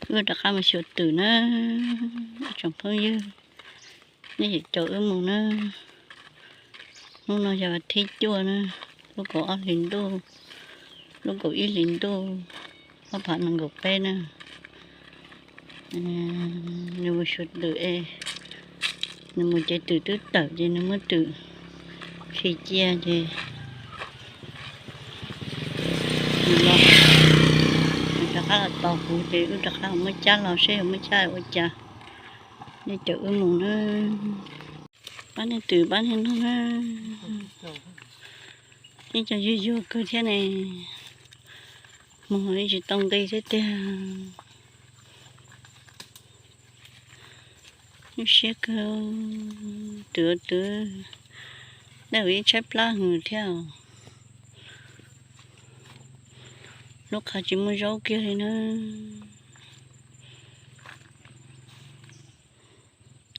Wb rov qab mus xyuas twm na, tsoom phooj ywg, nej caum wb mus na. Hnub no yog thib cuaj na, lub kaum ob hlis ntuj, lub kaum ib hlis ntuj, ob phav nees nkaum peb na. Nws mus xyuas twm es, nws mus ces twm twb tawm ces nws muab twm khi cia ces nws los, nws rov qab los tos kuv ces wb rov qab muab cab los seb yuav muab cab ua cas. Nej caum wb mus na, pab nej twm pab nej noj na. Yeej cov yuag yuag kawg thiab ne, mus yeej tsis tau nqi thiab tiag. Nyuaj siab kawg, twm twm, dej ua ib tshaib plab hwv thiab. Lub qhov tsis muaj zaub kiag li na,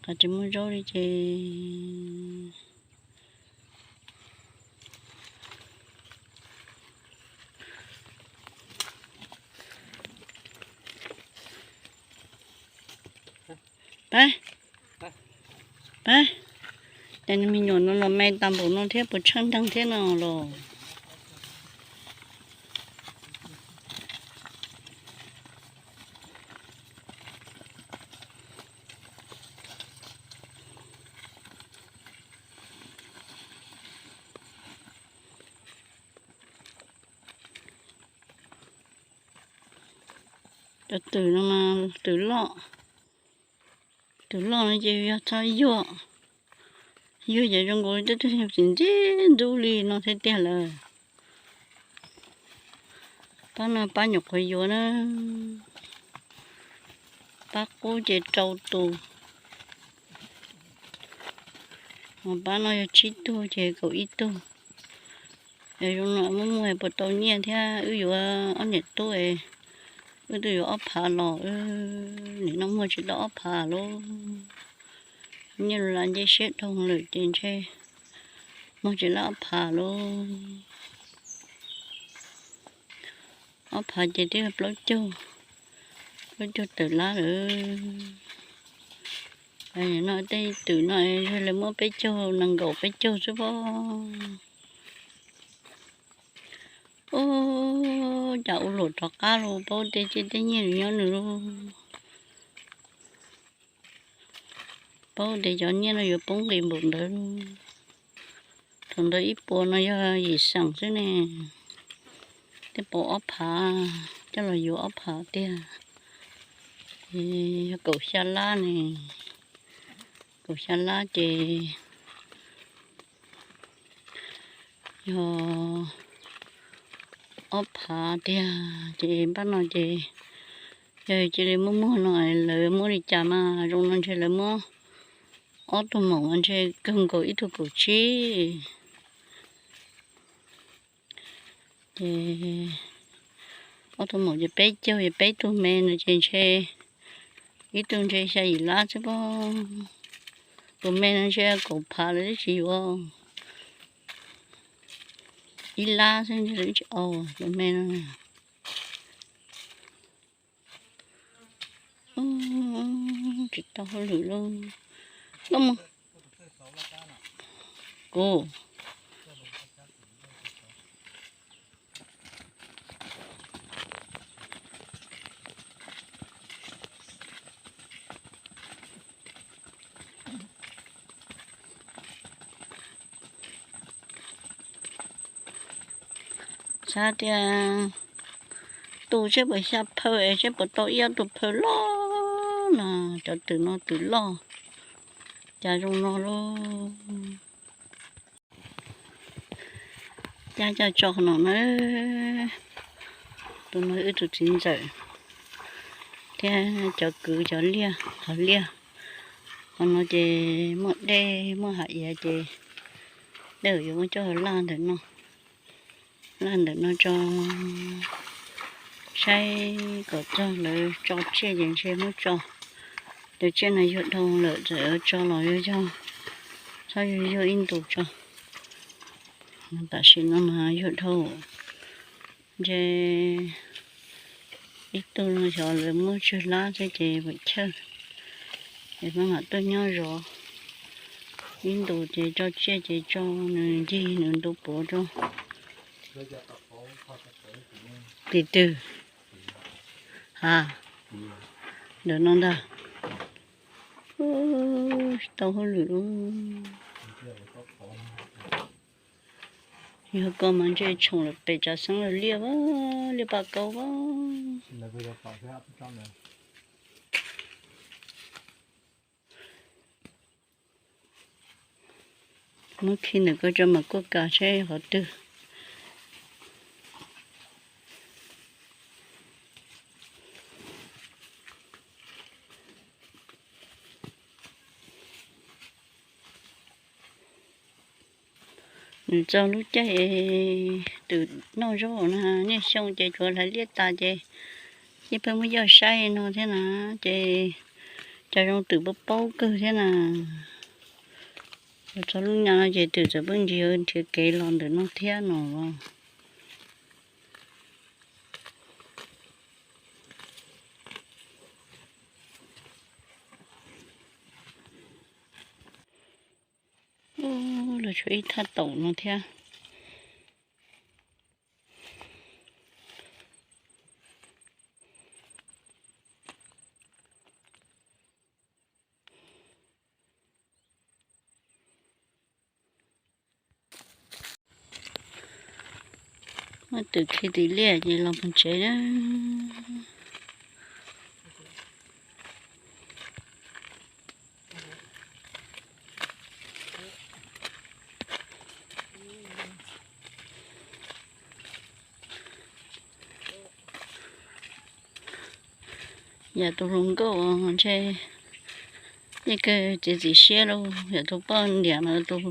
qhov tsis muaj zaub li ces pab, pab, cas nws me nyuam no los me tag npaum no thiab, puas tsheej nteeg thiab no los. Cov twm no mas twm loj, twm loj no ces yog txhob yuag, yuag ces zoo nkaus li twb txi ntxib ntxub li no thiab tiag lawm. Pab no pab nyuam qhuav yuav na, pab qub ces rau tus, pab no yog tsib tug ces kaum ib tug. Yog zoo no muaj muaj puas tau nyiaj thiab, wb yuav ob niam tub, wb twb yuav ob phav los, nim no muag tsis tau ob phav lauj. Nyiaj lus lam nce siab dhau lawm ces ntshe muag tsis tau ob phav lauj. Ob phav ces twb yog plaub caug, plaub caug tawm lab lawm. No tej twm no yog lawv muab peb caug nees nkaum peb caug xwb pob. Ub, cas ua luam rov qab los paub tias tej nyiaj nyob nws lauj. Paub tias cov nyiaj no yuav poob nqis npaum ntawd. Thaum ntawd ib puas no yog yim xees xwb ne, tej puas ob phav, coj los yuav ob phav tiag. Ces yog kaum xya lab ne, kaum xya lab ces yog ob phav tiag. Ces npaj no ces yog cia li muab muag no, lawv muab li cas mas zoo no ntshe lawv muab ob tug maum ntshe kawg nkaus ib tug kaum tsib. Ces ob tug maum ces peb caug, ces peb tug me no ces ntshe ib tug ntshe xya yim lab xwb pob. Tus me no ntshe kaum phav lawv twb tsis yuav, ib lab xwb ntshe lawv twb tsis au tus me no. Tsis tau hauj lwm lauj. Koj mus, kuv xav tias tus seb puas xya phaw es seb puas tau ib ob tug phaw loj no, cov twm no twm loj, cas zoo no lauj. Cab coj tso qhov no na, tus no wb tus txiv ntxawm thiab cov kwv cov liaj, qhov liaj. Qhov no ces muaj dej muaj hav iav ces dej yuav muab coj laj ntawm no, laj ntawm no tso, saib kom txog lawv tso tsiaj ces ntshe muab tso. Cov tsiaj no yuag dhau lawm txawm tso los yuav yog, txhob yuag yuag ib ntus tso. Tam sim no mas yuag dhau, ntshe Ib tug no xyov lawv muab tsawg lab xwb ces vam chawj, ces peb mam tuaj nyob zov. Ib ntus ces tso tsiaj ces tso nws ncig nws ntu puav rau. Tim twg? Ha, ntawm no ntag. Tsis tau hauj lwm. Yog ko mas ntshe tshoom lawm pem tsav xeeb lawm liaj a, liaj paj kaub a. Muab khi ntawm ko tso mam kuaj kas seb qhov twg. Nws txog lub caij twm noj zaub na, niaj xyoo ces tsuav hlais liaj tas ces yeej pheej muab yoj saib no thiab na, ces cas zoo twm paub paub kawg thiab na. Txog lub nyoog no ces twm txawm pheej nrhiav nrhiav kev los ntawm no thiab no. Ub, los tshuav ib thaj taum no thiab. Muab twm khi tim liaj ces los mus tsev na. Yam tus hluas nkauj ntshe yeej kawg txiav txim siab lauj, yam tus poj niam no tus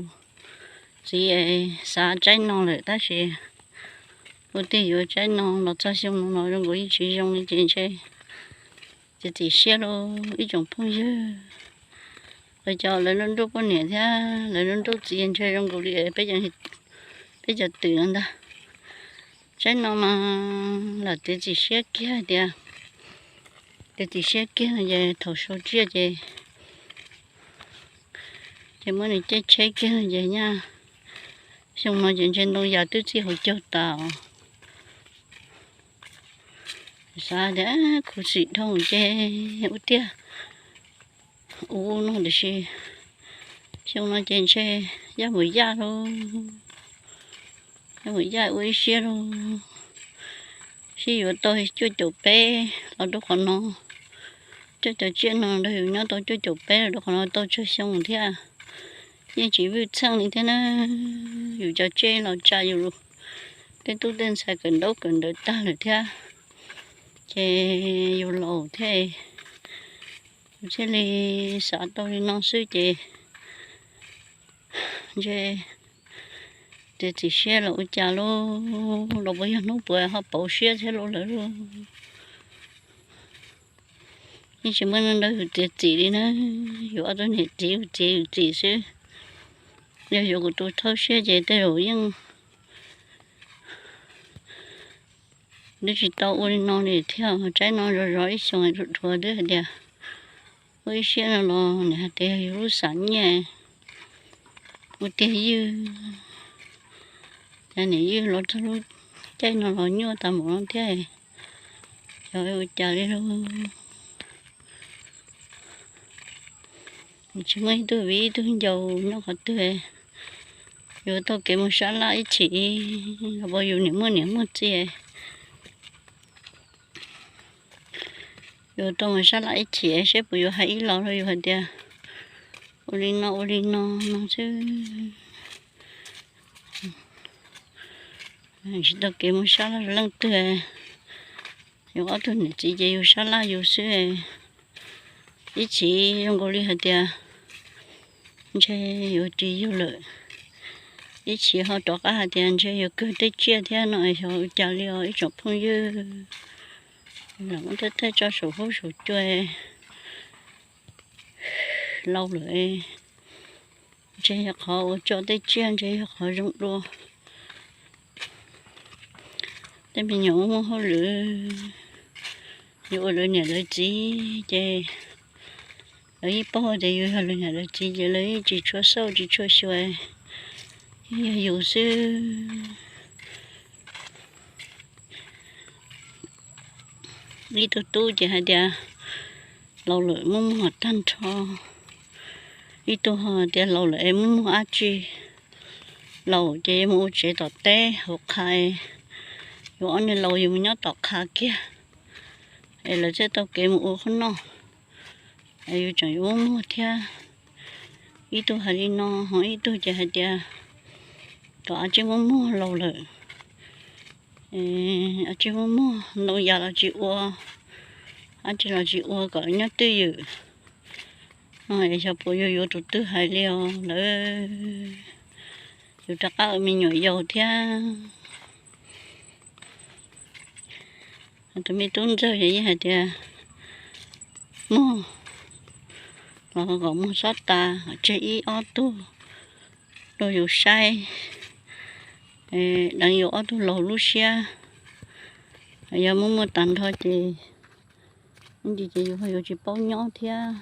txiv xav tsaib no lawm tab sis ua tiag yuav tsaib no los txog xyoo no los zoo nkaus yeej tsis zoo li ces ntshe txiav txim siab lauj ib tsoom phooj ywg. Ua cas lawv nruab nruab poj niam thiab lawv nruab nruab txiv ntshe zoo nkaus li peb cov twm no ntag. Tsaib no mas lam txiav txim siab kiag tias, txiav txim siab kiag no ces thaum sau tsiaj ces, ces muab nws caij tsheb kiag no ces nyaj xyoo no ces ntshe ntoo yas twb txij hauv caug tas os. Xav tias khuv xim dhau ces ua tiag ua no tiam sis xyoo no ces ntshe yaj mus yaj lauj, yaj mus yaj ua ib siab lauj. Sib yuav tau cuaj caum peb los rau qhov no, coj cov tsiaj no nrog yus nyob tau cuaj caum peb los rau qhov no tau tsawg xyoo thiab. Yeej tsis vwj txheej li thiab na, yus cov tsiaj los tsa yus tej tub tej ntxhais kawm ntaub kawm ntawv tag lawm thiab, ces yus laus thiab, yus thiaj li xav tau li no xwb ces ntshe txiav txim siab los ua cas lauj, los puas yog hnub puav ho pauv siab thiab lauj lawm lauj. Yeej tsis muaj neeg nrog yus txiav txim li na, yus ob tug niam txiv yus txiav yus txim xwb. Yog yuav kuv tus thawj siab ces tej zaum yeej twb tsis tau ua li no li thiab, tsaib no zov zov ib xyoos dhuav twb hais tias ua ib siab no los nws hais tias yog yus lub xam nyiaj ua tiag ywj, cas niam ywj los txog lub caij no los nyuaj tas mus no thiab, xyov ua cas li lauj. Tsis muaj ib tug viv ib tug ncaus nyob qhov twg, yuav taug kev mus sab laj ib chim, los puas yus niam muaj niam muaj txiv, yuav tau mus sab laj ib chim seb puas yuav hais ib los rau yus hais tias ua li no ua li no no xwb. Tsis taug kev mus sab laj leej twg, yus ob tug niam txiv ces yus sab laj yus xwb. Ib chim zoo nkaus li hais tias ntshe yuav tsis yug lawm, ib chim ho rov qab hais tias ntshe yuav kawg tej tsiaj thiab no, xyov ua cas li os ib tsoom phooj ywg. Lam muab thawj thawj tso saum huab saum cua lauj lawm, ntshe yog qhov uas tso tej tsiaj ntshe yog qhov zoo dua. Tej me nyuam muaj hauj lwm, Yus ua lawv niam lawv txiv ces lawv yeej paub tias yus yog lawv niam lawv txiv ces lawv yeej tsis tshua xauj tsis tshua xyuas, yog yus xwb. Ib tug tub ces hais tias laus lawm muaj muag tag nrho, ib tug tias laus lawm es muaj muag dab tsi, laus ces mus ua tsev tom teb hauv qha, yus ob niag laus yus mus nyob tom qha kiag es lawv thiaj tau kev mus ua qhov noj, yus tseem yuav muaj muag thiab. Ib tug hais li no, ho ib tug ces hais tias kom dab tsi muaj muag laus lawm, dab tsi muaj muag ntoo yas los tsis ua, dab tsi los tsis ua kom nyob twj ywm. No es xyov puas yuav yuav tus twg hais li os lawm, yus rov qab ua me nyuam yaus thiab. Tus me tub ntxawg yeej hais tias muag los kom muag txhob tas, tseg ib ob tug rau yus saib, deev yus ob tug laus lub siab. Yog muaj muag tag nrho ces ib ntsis ces yus ho yuav tsis paub nyob thiab.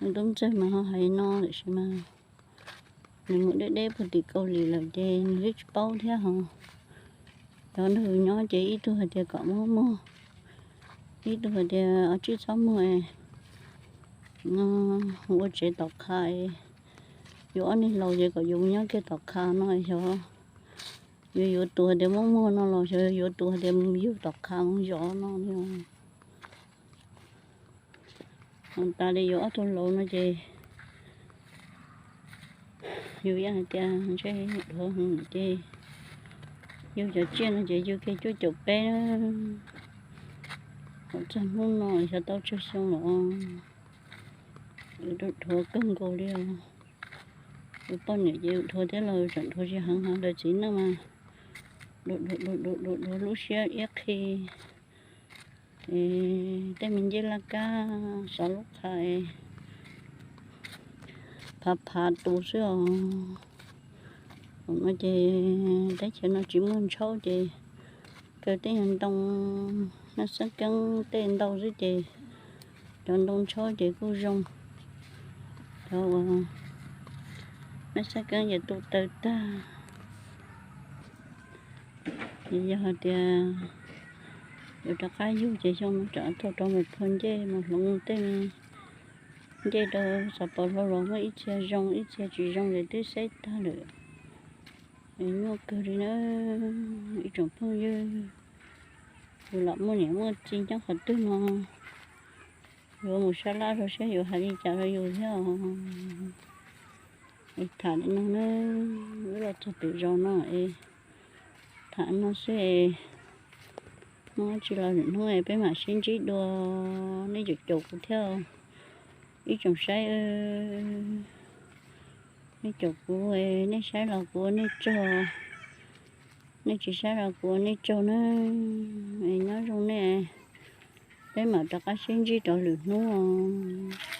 Tub ntxawg mas ho hais no lawm sis mas nws mus deb deb puag tim Kaus Lim lawm ces nws twb tsis paub thiab ho. Cov nrog yus nyob ces ib tug hais tias kom muaj muag, ib tug hais tias dab tsi txhob muag, ua tsev tom qha, yus ob niag laus ces kom yus mus nyob kiag tom qha no xyov yuav yuav tus hais tias muaj muag no los xyov yuav tus hais tias mus yug tom qha mus zov no. Tas li yus ob tug laus no ces yus yeej hais tias ntshe dhuav ces yug cov tsiaj no ces yug kiag cuaj caum peb na. Kom txog hnub no xyov tau tsawg xyoo los, yus dhuav kawg nkaus li os. Yus poj niam ces yus dhuav thiab los tseem dhuav tsis heev, ho ntawm txiv neej mas dhuav lub siab iab qhi. Tej me ncej laj kab xov lub qha phav phav tus xwb os. Thaum no ces teb chaws no tsis muaj ntshaub ces kaw tej nyuag ntoo, nab xab keeb tej ntau xwb ces cov ntoo ntshaub ces kuj zoo. Cov uas nab xab keeb ces tu taw tag. Yog hais tias yuav rov qab yug ces xyoo no tsam tau rov mus phua ncej mus hloov tej ncej rau xav pom hlau los muaj ib txhia zoo ib txhia tsis zoo ces twb xeb tag lawm. Nyuaj kawg li na ib tsoom phooj ywg, yus lam muaj niam muaj txiv nyob qhov twg no, yuav mus sab laj rau saib yuav hais li cas rau yus thiab os. Es tham li no na, wb los txog pem zos no es tham no xwb es muaj dab tsi los lwm hnub es peb mam sib ntsib dua. Nej caum caum kuv thiab ib tsoom saib, nej caum kuv, nej saib los kuv ua nej tsaug, nej tsis saib los kuv ua nej tsaug na. Es nyob zoo nej, peb mam rov qab sib ntsib rau lwm hnub os.